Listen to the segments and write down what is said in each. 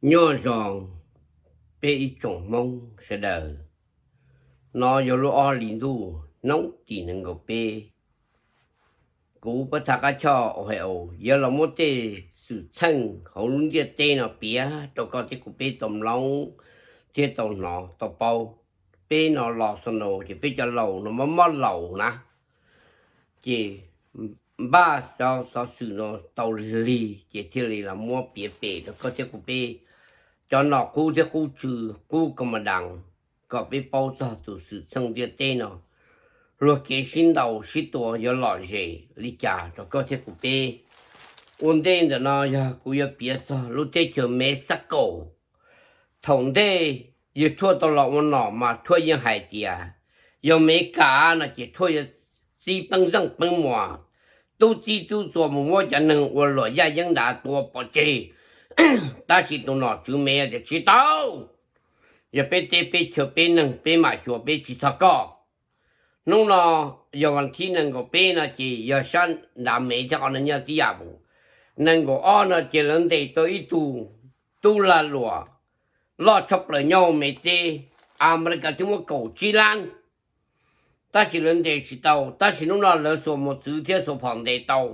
Nyob zoo peb ib tsoom Hmoob sawv daws, no yog lub ob hlis ntuj hnub tim nees nkaum peb. Kuv Paj Thaj Qab Choj Ohio yuav los muab tej xwm txheej hauv lub ntiaj teb no piav rau koj thiab kuv peb tau mloog thiab tau hnov tau paub. Peb no los xaus no ces peb cov laus no mob mob laus na, ces npaj cov xov xwm no tau lig ces thiaj li los muab piav pem rau koj thiab kuv peb cov nom qub thiab qub tswv qub ka ma das, kom peb paub txog tus xwm txheej ntiaj teb no, luag kev sib ntaus sib tua yuav lom zem li cas rau koj thiab kuv peb. Ua ntej ntawm no yog kuv yuav piav txog lub teb chaws Mexico. Thaum ntej yawg Tshuaj tau los ua nom mas Tshuaj yeej hais tias yog Meskas no ces Tshuaj yuav txib peeb zeej peeb muas, tub txib tub txuas mus muab cov neeg ua luam yaj yeeb nrad tua pov tseg. Tab sis tus nom tswv Mev tias tsis tau, yog peb teb peb chaw peb neeg peb mam xyuas, peb tsis txog koj. Hnub no yog vas thib nees nkaum peb no ces yog sab nrad Mev thiab qhov no nyob tib yam mus. Nees nkaum ob no ces lawv ntes tau ib tug tub lag luam loj tshaj plaws nyob Mev teb, Amelikas twb muab kaum tsib lab, tab sis lawv ntes tsis tau, tab sis hnub no lawv xuas mos txwv thiab xuas phom ntes tau.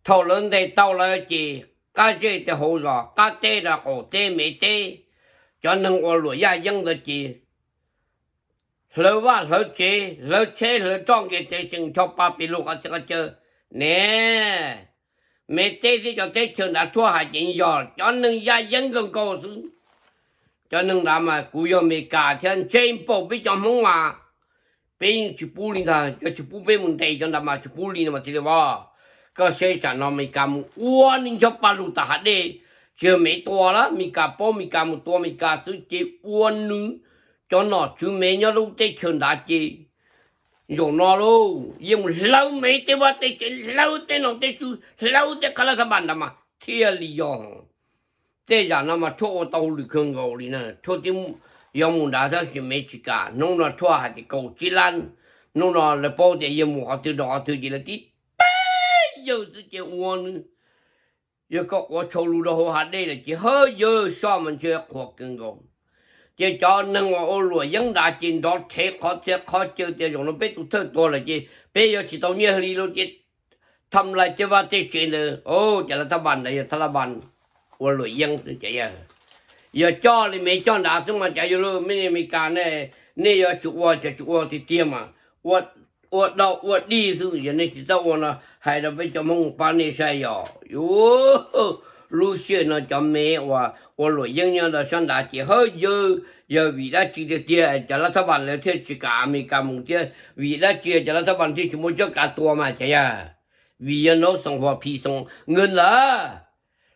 Thaum lawv ntes tau lawm ces qab zej tes hauv zos, qab teb rau qaum teb Mev teb, cov neeg ua luam yaj yeeb ntawd ces hlawv vaj hlawv tsev, hlawv tsheb hlawv roj nqis tev seem ncho pa pes lug qhov txhia qhov chaw ne. Mev teb thiab cov teb chaws nrad Tshuaj hais ces yog cov neeg yaj yeeb nkaus nkaus xwb. Cov neeg nrad mas kuv yog Meskas thiab ntse npaum peb cov Hmoob mas peb yeej tsis pub li ntag. Cov tsis pub peb mus ntes cov nrad mas tsis pub li no mas thiaj li vov. Koj saib tsam no Meskas mus ua neeg ncho pa lug tom hav dej, tsis yog Mev tua lawm, Meskas paub Meskas mus tua Meskas xwb ces ua nws cov nom tswv Mev nyob lub teb chaws nrad ces zaum no lauj yeej mus hlawv Mev tej vaj tej tsev, hlawv tej nom tej tswv, hlawv tej qhab lab thab npas nrad mas thiaj li yog. Tej yam no mas Tshuaj ua tau hauj lwm kawg nkaus li na. Tshuaj twb yuav mus nrad tab sis Mev tsis kam. Hnub no Tshuaj hais tias kaum tsib lab, hnub no lawv paub tias yawg mus qhov twg rau qhov twg ces lawv tib teb yawg xwb ces ua nws. Yog koj quav tshau lug rau hauv hav dej lawm ces hawb yawg soj mas ntshe qhuas kawg nkaus. Ces cov neeg uas ua luam yeeb nrad ces nrov rhev qhov txhia qhov chaw tias zaum no peb tus thawj tuag lawm ces peb yuav tsis tau nyiaj hli lawm ces tham lais tej vaj tej tsev ntawd. Cov lab thab npas ntawd yog thab lab npas ua luam yeeb xwb ces yog coj li Mev coj nrad xwb mas cas yog lub me Meskas ne, nej yuav tsum ua, cov tsum ua tiag tiag mas ua dau ua dij xwb, yog nej tsis txawj ua no hais rau peb cov Hmoob pab nej saib yog. Lub sij hawm no cov Mev uas ua luam yeeb nyob rau sab nrad ces hawb yawg, yog vim dab tsi tiag tiag cov lab thab npas lawv thiaj tsis kam Amelikas mus thiab vim dab tsi cov lab thab npas thiaj tsis muaj cuab kav tua mas cas yog vim yog nov xoom huam phim xoom nkaws ntawd.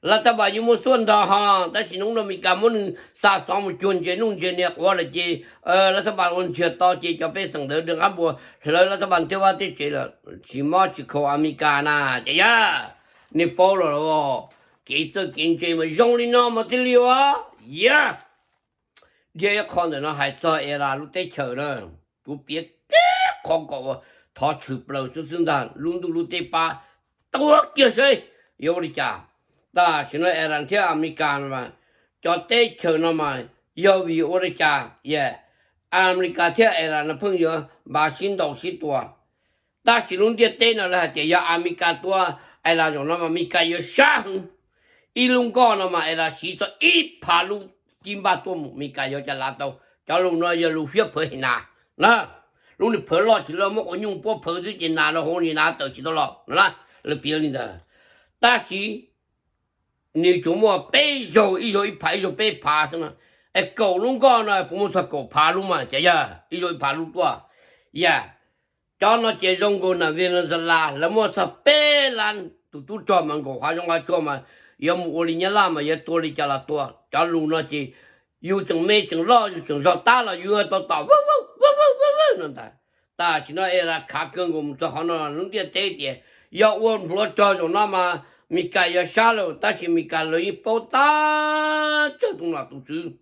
Lab thab npas yeej muaj xuaj nrog ho, tab sis hnub no Meskas muab nws xa xov mus cuag ntses nuj ntses niag quav lawm ces lab thab npas ua ntsiag to ces cov pej xeem ntawd rov qab npuas hlawv lab thab npas tej vaj tej tsev lawm, tsis mob tsis khaus Amelikas na. Ces yog nej paub los, kev txawj kev ntse mas zoo li no mas thiaj li ua. Yog dhia ib qho ntawm no hais txog Iran lub teb chaws na, kuv piav tib qho kom thov tshwm plaws xwb xwb ntag, lub ntuj lub teb pab tuav kiag saib yuav ua li cas. Tam sim no Iran thiab Amelikas no mas, cov teb chaws no mas yog vim ua li cas Amelikas thiab Iran no pheej yuav npaj sib ntaus sib tua. Tab sis lub ntiaj teb no lawv hais tias yog Amelikas tua Iran zaum no mas Amelikas yuav sab heev. Ib lub nkoj no mas Iran siv txog ib phav lub tib npaj tuaj mus Amelikas yuav cas lav tau. Cov lus no yog lus fiab phawv hais nas na. Lub nws phawv loj tsis loj muab quav nyuj puab phawv xwb ces nas rau hauv li nas tawm tsis tau los no na. Lawv piav li ntawd. Tab sis nws tsuas muaj peb zaug, ib zaug ib phav ib zaug peb phav xwb no. Es kaum lub nkoj no puas muaj txog kaum phav lub mas cas yog ib zaug ib phav lub tuaj. Yog cov no ces zoo nkaus na Venezuela lawv muaj txog peb lab tus tub rog mas nkaum qhov zoo qhov tshuaj mas yuav mus ua li Nyab Laj mas yuav tua li cas los tua. Cov lus no ces yus tseem me tseem loj yus tseem zog tab los yus tau tom vwj vwj vwj vwj vwj no ntag. Tam sim no Iran khav kawg nkaus mus txog qhov no lub ntiaj teb tias yog ua npluav rog zaum no mas Amelikas yuav sab lawm, tab sis Amelikas lawv yeej paub tab tsawg tus nom tus tswv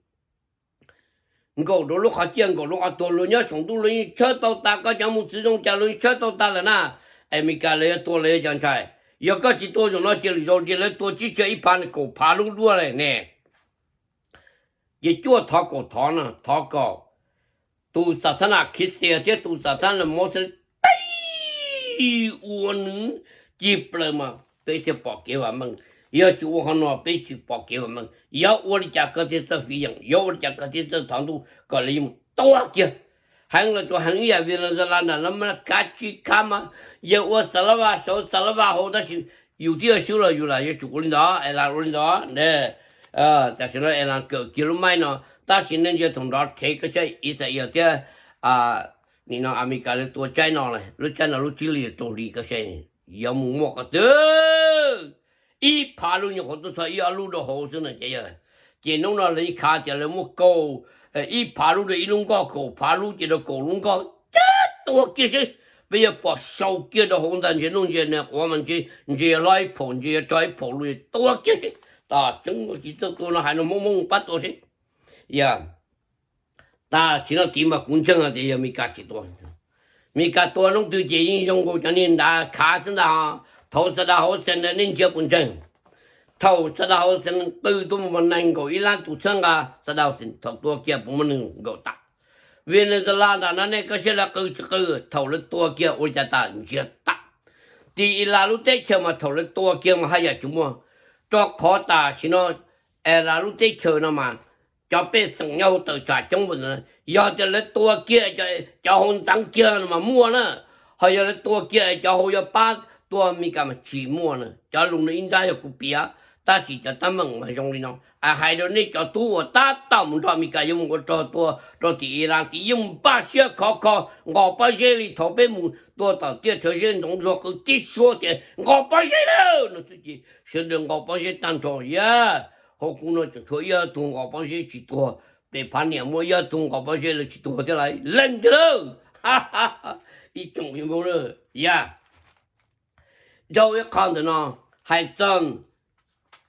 nkaum rau lub qhov ciaj nkaum lub qhov tuag, luag nyob saum ntuj luag yeej tshawb tau tas, koj cov mus txwv zoo cas luag yeej tshawb tau tas lawm na. Amelikas lawv yuav tua lawv yuav cov ntshai, yog koj tsis tua zaum no cia lwm zaus ces lawv tua tsib caug ib phav kaum phav lub duaj lawm ne. Ces cuaj thov kaum thov no, thov kom tus xa thab nas Khis Tias thiab tus xa thab nas Mos Lis tib ua nws cig plaws mas peb thiaj pom kev vam meej. Yog tsis ua qhov no peb tsis pom kev vam meej. Yog ua li cas koj thiaj txawj fiv yeem, yog ua li cas koj thiaj txawj thov ntuj kom lawv yuav mus tua kiag. Heev los tsuas heev ib yam Venezuela ntawm no mas kav tsij kav mas, yawg ua xa lab vaj saud xa lab vaj hauv tab sis yus thiaj swb los yus lam yuav tsum ua li ntawd, Iran ua li ntawd. Tam sim no Iran kawm kiag lub maib no, tab sis nej ntsia thaum nrov rhev koj saib Israel thiab nim no Amelikas lawv tua tsaib no, lub tsaib no lub tsib hlis rau hlis koj saib, yuav mus muaj qhov twg. Ib phav lub nyuam qhuav tuaj txog ib ob lub rau hauv xwb na ces yog. Ces hnub no lawv khav tias lawv muaj kaum, ib phav lub rau ib lub nkoj, kaum phav lub ces rau kaum lub nkoj, cab tua kiag seb. Peb yuav pom sau kiag rau hauv ntag, ntsia nuj ntsia nws quav mas ntsia, ntsia yuav hlob ib phaum, ntsia yuav rog ib phaum lus, tua kiag seb. Tam tseeb tsis txawj tua no hais no Hmoob Hmoob pab tua seb. Yog tam sim no tiv mas kuv ntseeg tias yog Meskas tsis tua. Meskas tua hnub twg ces yeej zoo nkaus cov niag nrad khav xwb ntag. Thaum Saddam Hussein ntawd nej ntsia puas ntseeg? Thaum Saddam Hussein qw tuaj mus nees nkaum ib lab tus txhawb nqa Saddam Hussein, thaum tua kiag puas muaj nees nkaum tas? Venezuela nram no nej koj saib lawv qw tsis qw, thaum lawv tua kiag ua li cas tas? Ntsiag tas. Tim Iran lub teb chaws mas thaum lawv tua kiag mas haj yam tsis muaj, rau qhov tam sim no Iran lub teb chaws no mas cov pej xeem nyob hauv tawm tsam coob npaum ntawd, yog tias lawv tua kiag cov hauv ntxeev kiag no mas muaj na, ho yog lawv tua kiag cov hauv yuav pab tua Meskas mas tsis muaj na. Cov lus no ib nrab yog kuv piav, tab sis cov teeb meem mas zoo li no. Hais rau nej cov tub uas tab tom mus nrog Meskas yuav mus ua rog tua rau tim Iran tid, yeej npaj siab khov kho nqos pob zeb li thaum peb mus tua tom tiaj rhawv zeb ntxoov ntsuag qw tib suab tias nqos pob zeb lawm no xwb ces sawv daws nqos pob zeb tag nrho. Yog hauv kuv no tseem tshuav ib tug nqos pob zeb tsis tuag, pem Phab Niam muaj ib tug nqos pob zeb lawv tsis tuag thiab lawm, leej twg lawm? Ib tsoom yog, yog dhau ib qho ntawm no hais txog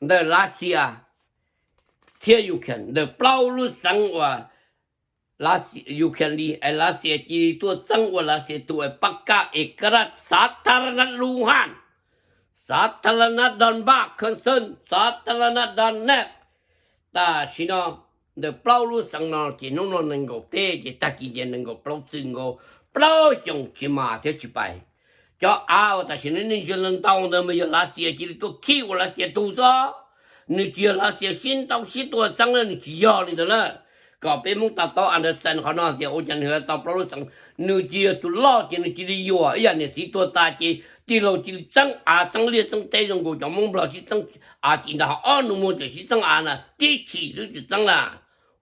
ntawm Lav Xias thiab Ukraine, ntawm plaub lub xeev uas Ukraine li, Lav Xias cia li tuaj txeeb ua Lav Xias tus es pab kab es ka raj xav thab raj nab Luhansk, xav thab raj nab Donbas, Kherson, xav thab raj nab Donetsk. Tam sim no ntawm plaub lub xeev no ces hnub no nees nkaum peb ces tag kis ces nees nkaum plaub txwm nkaus plaub xyoos tsis mas thiab tsis pais. Cov av uas tam sim no nej ntsia ntau ntawd mas yog Lav Xias cia li tuaj khib ua Lav Xias tus xwb. Nws tsis yog Lav Xias sib ntaus sib tua txeeb na, nws tsis yog li ntawd na. Kom peb Hmoob to taub understand qhov no tias ua cas nws yuav tau plaub lub xeev, nws tsis yog tus loj ces nws cia li yuam ib yam niam txiv tuag tas ces tij laug cia li txeeb av txeeb liaj txeeb teb zoo nkaus cov Hmoob Nplog sib txeeb av tim ntag, ob nus muag tseem sib txeeb av na, tib chim xwb tsis txeeb na.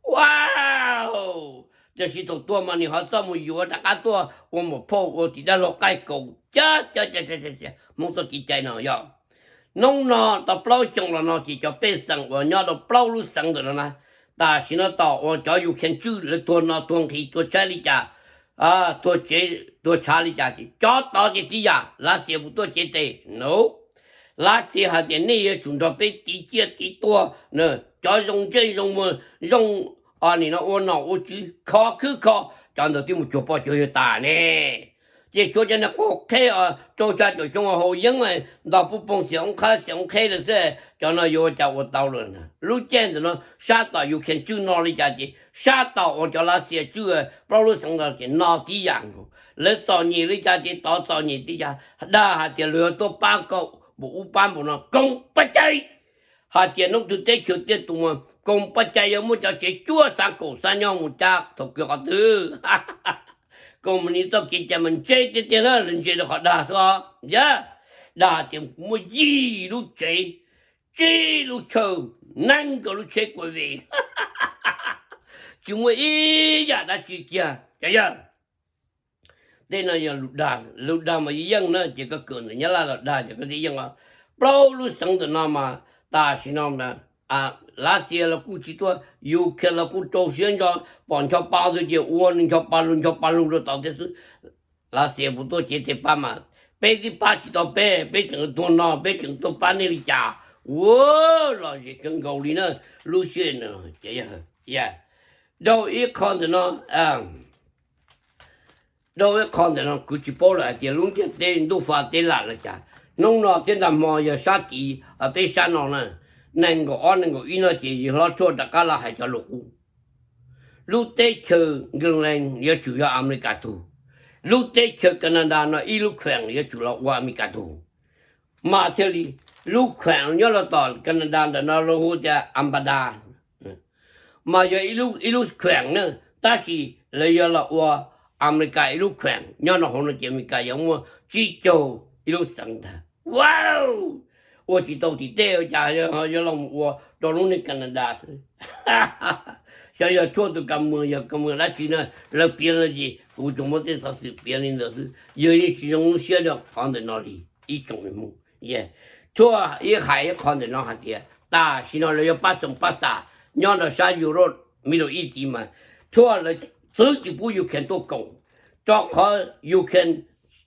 Wow, tiam sis thaum tuag mas nws ho txawj mus yuav rov qab tuaj ua maum phauj ua tim dab laug qaij kaus cab cab cab cab cab Hmoob txoj kev cai no yog. Hnub no tau plaub xyoos los no ces cov pej xeem uas nyob rau plaub lub xeev ntawm no na, tam sim no tom uas cov Ukraine tswj lawv tuag no tuag nqhis tuag tshaib li cas, tuag tsev tuag tshav li cas ces cov tod ces tib yam, Lav Xias puas tuaj cev tes? No. Lav Xias hais tias nej yuav tsum nrog peb tiv ciaj tiv tuag, cov zoo ntsej zoo muag zoo, nim no ua nom ua tswv khov khwb kho, cov ntawd twb mus cuag poj cuag yawg tas ne. Ces tshuav cov niag qaug qheb rau xya caum xyoo haus yeeb ntog pub poog xiam oob qhab xiam oob qheb lawm xwb, cov no yuav ua cas ua tau lawm na. Lub caij ntawm no sab tom Ukraine tswj no li cas ces sab tom uas cov Lav Xias tswj plaub lub xeev ntawd ces no tib yam nkaus. Lawv txom nyem li cas ces tod txom nyem li cas. Dag hais tias luag yuav tuaj pab koj npaum ub pab npaum no, koom pab cai. Hais tias hnub twg teb chaws tiaj tus mas koom pab cai yuav muab cov tsev cuab xav kaum xav nyob mus cab thaum kawg qhov twg. Koom mas nim txoj kev cai mas ntse tiag tiag na, lawv ntse rau qhov dag xwb os. Yog dag hais tias kuv muaj yim lub tsev, tsib lub chaw, nees nkaum lub tsheb kuv vim tsis muaj ib yam dab tsi kiag. Yog tej no yog lus dag, lus dag mas yeej na, ces koj kawm ntawm Nyab Laj los dag ces koj thiaj yeej os. Plaub lub xeev ntawm no mas tam sim no Lav Xias los kuj tsis tuaj, Ukraine los kuj rau siab ntso, pom ncho pa ntawd ces ua nws ncho pa lug ncho pa lug rau tod thiab xwb. Lav Xias puas tuaj cev tes pab mas peb twb pab tsis tau peb, peb tseem tuag no peb tseem tuaj pab nej li cas. Ua lom zem kawg nkaus li na, lub siab no ces yog. Dhau ib qho ntawm no, dhau ib qho ntawm no kuv tsis paub lawm hais tias lub ntiaj teb ntuj fa teb lam li cas. Hnub no thiab nta hmo yog sab tid peb sab no na, nees nkaum ob nees nkaum ib no ces yawg hlob tshuaj rov qab los hais cov lus qub. lub teb chaws Greenland yuav tsum yog Amelikas tug, lub teb chaws Canada no ib lub kheem yuav tsum los ua Amelikas tug. Mas thiaj li lub kheem nyob rau tom Canada ntawm no lawv hu tias Alberta, mas yog ib lub kheem na, tab sis lawv yuav los ua Amelikas ib lub kheem nyob rau hauv no ces Amelikas yuav muaj tsib caug ib lub xeev ntag. Wow, ua tsis tau tim tej ua cas yuav los ua rau lub niag Canada xwb. Xyov yog Trump tus ka muas yog ka muas dab tsi na, lawv piav no ces kuv tsuas muab tej xov xwm piav li ntawd xwb, yog yeej tsis zoo lub siab rau qhov ntawm no li ib tsoom Hmoob. Tshuav ib hais ib qho ntawm no hais tias tam sim no lawv yuav pab xoom pab xas nyob rau sab Europe, Middle East tid mas tshuav lawv txwv tsis pub Ukraine tuaj koom, rau qhov Ukraine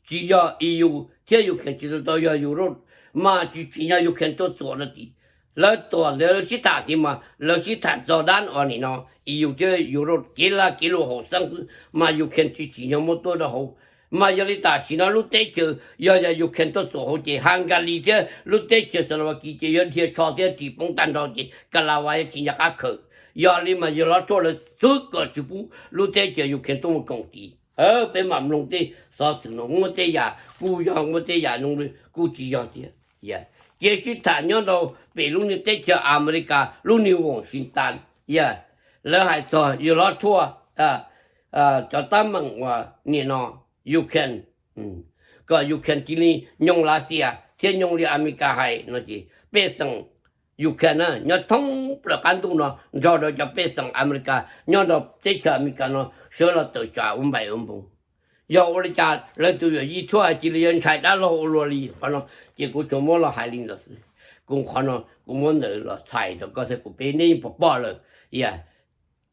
tsis yog E U thiab Ukraine tsis tau tau yog Europe, mas tsis tsim nyog Ukraine tuaj txuam rau tid. Lawv tuam ntawd lawv sib tham tid mas lawv sib tham txog dab os nim no E U thiab Europe kev lag kev luam hauv xeeb xwb, mas Ukraine tsis tsim nyog muab tuaj rau hauv. Mas yog li tam sim no lub teb chaws yog yog Ukraine tuaj txuam hauv ces Hungary thiab lub teb chaws Slovakia ces yuav dhia tsho thiab ris poob tag nrho ces Kalavas yuav tsis nco qab khaws. Yog li mas yog Hlob Tshuaj lawv xwb kom tsis pub lub teb chaws Ukraine tuaj mus koom tid. Peb mam mloog tej xov xwm no muaj tej yam kuj yog, muaj tej yam zoo kuj tsis yog thiab. Ces sib tham nyob rau pem lub niag teb chaws Amelikas lub niag Washington, yog lawv hais txog yog Hlob Tshuaj cov teeb meem uas nim no Ukraine, kom Ukraine cia li nyoog Lav Xias thiab nyoog li Amelikas hais no ces pej xeem Ukraine na nyob thoob plaws qab ntuj no nrog rau cov pej xeem Amelikas nyob rau teb chaws Amelikas no sawv los tawm tsam ua npaim ua npoos. Yog ua li cas lawv tus yawm yij Tshuaj cia li yuav ntshai dab laug ua luaj li qhov no, ces kuv tsuas muab los hais li ntawd xwb. Kuv qhov no kuv muab ntawd los txhais rau koj thiab kuv peb nej yeej pom pom lawm.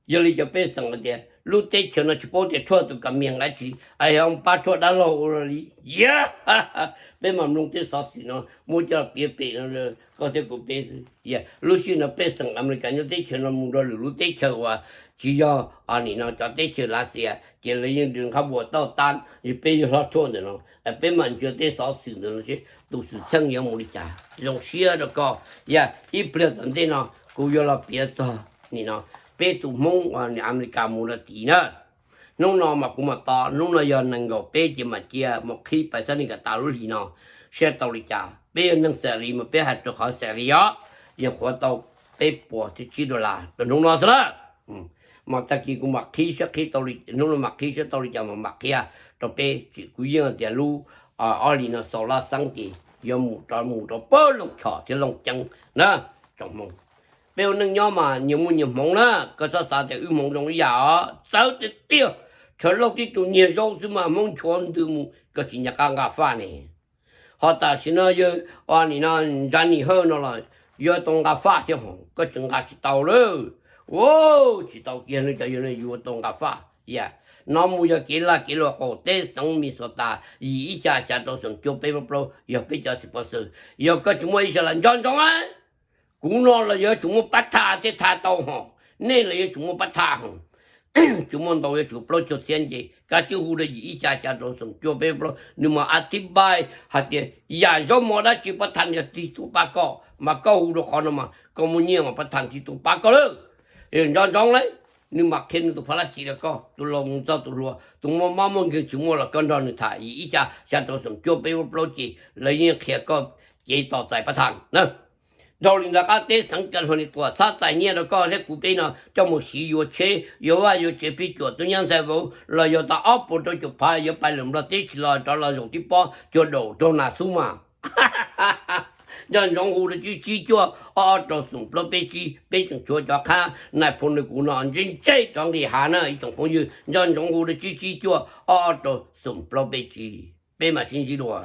Yog li cov pej xeem tias lub teb chaws no tsis paub tias Tshuaj tus ka mias dab tsi es yog pab Tshuaj dab laug ua luaj li. Yog peb mam mloog tej xov xwm no muab coj piav pem no koj thiab kuv peb xwb. Lub sij hawm no pej xeem Amelikas nyob teb chaws no mus rau lwm lub teb chaws uas tsis yog nim no cov teb chaws Lav Xias ces lawv yeej nqhab vuas tauj tab, yog peb yog Hlob Tshuaj ntawm no, peb mam ntsia tej xov xwm ntawm no seb tus xwm txheej yuav mus li cas. Zoo siab rau koj, yog ib pliag tom ntej no kuv yuav los piav txog nim no peb tus Hmoob uas Amelikas mus rau tid na. Hnub no mas kuv mam tos, hnub no yog nees nkaum peb ces mam cia mam qhib pais xab ni kas tas lub hlis no, saib tau li cas. Peb yog neeg xam lis mas peb hais rau qhov xam lis os, yog qhuav tau peb puas tsib dollar rau hnub no xwb na. Mas tag kis kuv mam qhib saib qhib tau li, hnub no mam qhib saib tau li cas mas mam qhia rau peb. Tsis kuv yeej tias lub ob hlis no xaus laj xeeb ces yuav mus rau mus rau pab Looj Chom thiab Looj Ceeb na. Tsoom Hmoob, peb ua neej nyob mas nyias muaj nyias hmoov na, koj txhob xav tias wb hmoov zoo ib yam os, txawv tiag tiag. Tshav Lauj tib tug nyiag zaub xwb mas Hmoob nchuav ntws mus koj tsis nco qab nqa faj ne. Ho tam sim no yawg nim no Ntsa Nim Hawj no los yuav tau nqa faj thiab ho koj tseem nqa tsis tau lawm. Ua tsis tau kiag no cov yawg no yuav tau nqa faj. Yam no mus yog kev lag kev luam qaum teb xeev Minnesota, yim ib xya xya rau xoom cuaj peb plaub plaub yog peb cov xim pov xwm. Yog koj tsis muaj ib sab las nco ntsoov, kuv no los yuav tsum muaj pab thaj thiaj thaj tau ho, nej los yuav tsum muaj pab thaj ho. Tsis muaj ntau yuav tsum plaub caug txhiab nce, kav tsij hu rau yim ib xya xya rau xoom cuaj peb plaub, nws mas a thib npaj hais tias yam zaub mov dab tsi pab thaj yog tig tuaj pab koj, mas koj hu rau qhov no mas koj muaj nyiaj mas pab thaj tig tuaj pab koj lawm. Nco ntsoov lauj, nws mam qhia nws tus phaj lab xis rau koj, tus laus mus txog tus hluas, tus muaj mob muaj nkeeg tsis muaj los koj nrog nws tham yim ib xya xya rau xoom cuaj peb plaub ces lawv yeej qhia koj cev tos txais pab thaj na. Dhau li ntawd qab teb xeev California tuam txhab txais nyiaj rau koj thiab kuv peb no coj mus siv yuav tsheb, yuav vaj yuav tsev, pib cuam tub nyab ntxhais vauv los yog tau ob puas rau caum phav yuav pais lawm Nplog teb tsis los rov los zaum tib pob cuag daum raug nas xub mas. Nco ntsoov hu rau tsib tsib cuaj ob ob rau xoom plaub peb tsib, peb tseem tshuav cov qhab nais phoo nws kuv no ntsej ntsej rov nqis hav na ib tsoom phooj ywg. Nco ntsoov hu rau tsib tsib cuaj ob ob rau xoom plaub peb tsib, peb mam sib ntsib dua.